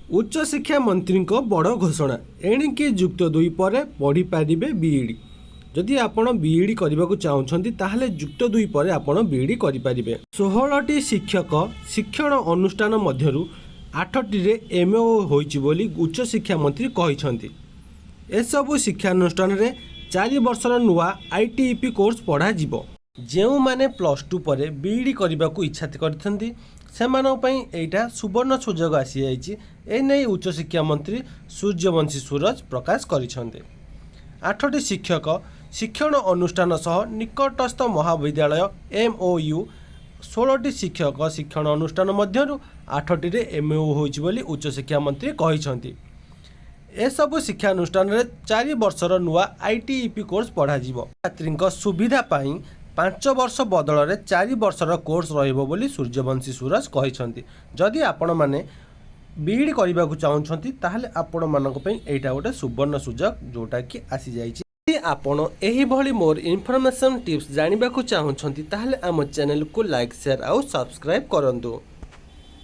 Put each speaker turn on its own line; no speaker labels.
ଉଚ୍ଚଶିକ୍ଷା ମନ୍ତ୍ରୀଙ୍କ ବଡ଼ ଘୋଷଣା। ଏଣିକି ଯୁକ୍ତ 2 ପରେ ପଢ଼ିପାରିବେ ବିଇଡ଼ି। ଯଦି ଆପଣ ବିଇଡ଼ି କରିବାକୁ ଚାହୁଁଛନ୍ତି, ତାହେଲେ ଯୁକ୍ତ 2 ପରେ ଆପଣ ବିଇଡ଼ି କରିପାରିବେ। 16ଟି ଶିକ୍ଷକ ଶିକ୍ଷଣ ଅନୁଷ୍ଠାନ ମଧ୍ୟରୁ ଆଠଟିରେ ଏମ୍ଓୟୁ ହୋଇଛି ବୋଲି ଉଚ୍ଚଶିକ୍ଷା ମନ୍ତ୍ରୀ କହିଛନ୍ତି। ଏସବୁ ଶିକ୍ଷାନୁଷ୍ଠାନରେ 4 ବର୍ଷର ନୂଆ ଆଇଟିଇପି କୋର୍ସ ପଢ଼ାଯିବ। ଯେଉଁମାନେ +2 ପରେ ବିଇଡ଼ି କରିବାକୁ ଇଚ୍ଛା କରିଥାନ୍ତି, ସେମାନଙ୍କ ପାଇଁ ଏଇଟା ସୁବର୍ଣ୍ଣ ସୁଯୋଗ ଆସିଯାଇଛି। ଏନେଇ ଉଚ୍ଚଶିକ୍ଷା ମନ୍ତ୍ରୀ ସୂର୍ଯ୍ୟବଂଶୀ ସୂରଜ ପ୍ରକାଶ କରିଛନ୍ତି। ଆଠଟି ଶିକ୍ଷକ ଶିକ୍ଷଣ ଅନୁଷ୍ଠାନ ସହ ନିକଟସ୍ଥ ମହାବିଦ୍ୟାଳୟ ଏମ୍ଓୟୁ। 16ଟି ଶିକ୍ଷକ ଶିକ୍ଷଣ ଅନୁଷ୍ଠାନ ମଧ୍ୟରୁ ଆଠଟିରେ ଏମ୍ଓୟୁ ହୋଇଛି ବୋଲି ଉଚ୍ଚଶିକ୍ଷା ମନ୍ତ୍ରୀ କହିଛନ୍ତି। ଏସବୁ ଶିକ୍ଷାନୁଷ୍ଠାନରେ 4 ବର୍ଷର ନୂଆ ଆଇଟିଇପି କୋର୍ସ ପଢ଼ାଯିବ। ଛାତ୍ରୀଙ୍କ ସୁବିଧା ପାଇଁ 5 ବର୍ଷ ବଦଳରେ 4 ବର୍ଷର କୋର୍ସ ରହିବ ବୋଲି ସୂର୍ଯ୍ୟବଂଶୀ ସୂରଜ କହିଛନ୍ତି। ଯଦି ଆପଣମାନେ ବିଇଡ଼ି କରିବାକୁ ଚାହୁଁଛନ୍ତି, ତାହେଲେ ଆପଣମାନଙ୍କ ପାଇଁ ଏଇଟା ଗୋଟେ ସୁବର୍ଣ୍ଣ ସୁଯୋଗ ଯେଉଁଟାକି ଆସିଯାଇଛି। ଯଦି ଆପଣ ଏହିଭଳି ମୋର ଇନଫର୍ମେସନ୍ ଟିପ୍ସ ଜାଣିବାକୁ ଚାହୁଁଛନ୍ତି, ତାହେଲେ ଆମ ଚ୍ୟାନେଲକୁ ଲାଇକ୍, ସେୟାର ଆଉ ସବସ୍କ୍ରାଇବ୍ କରନ୍ତୁ।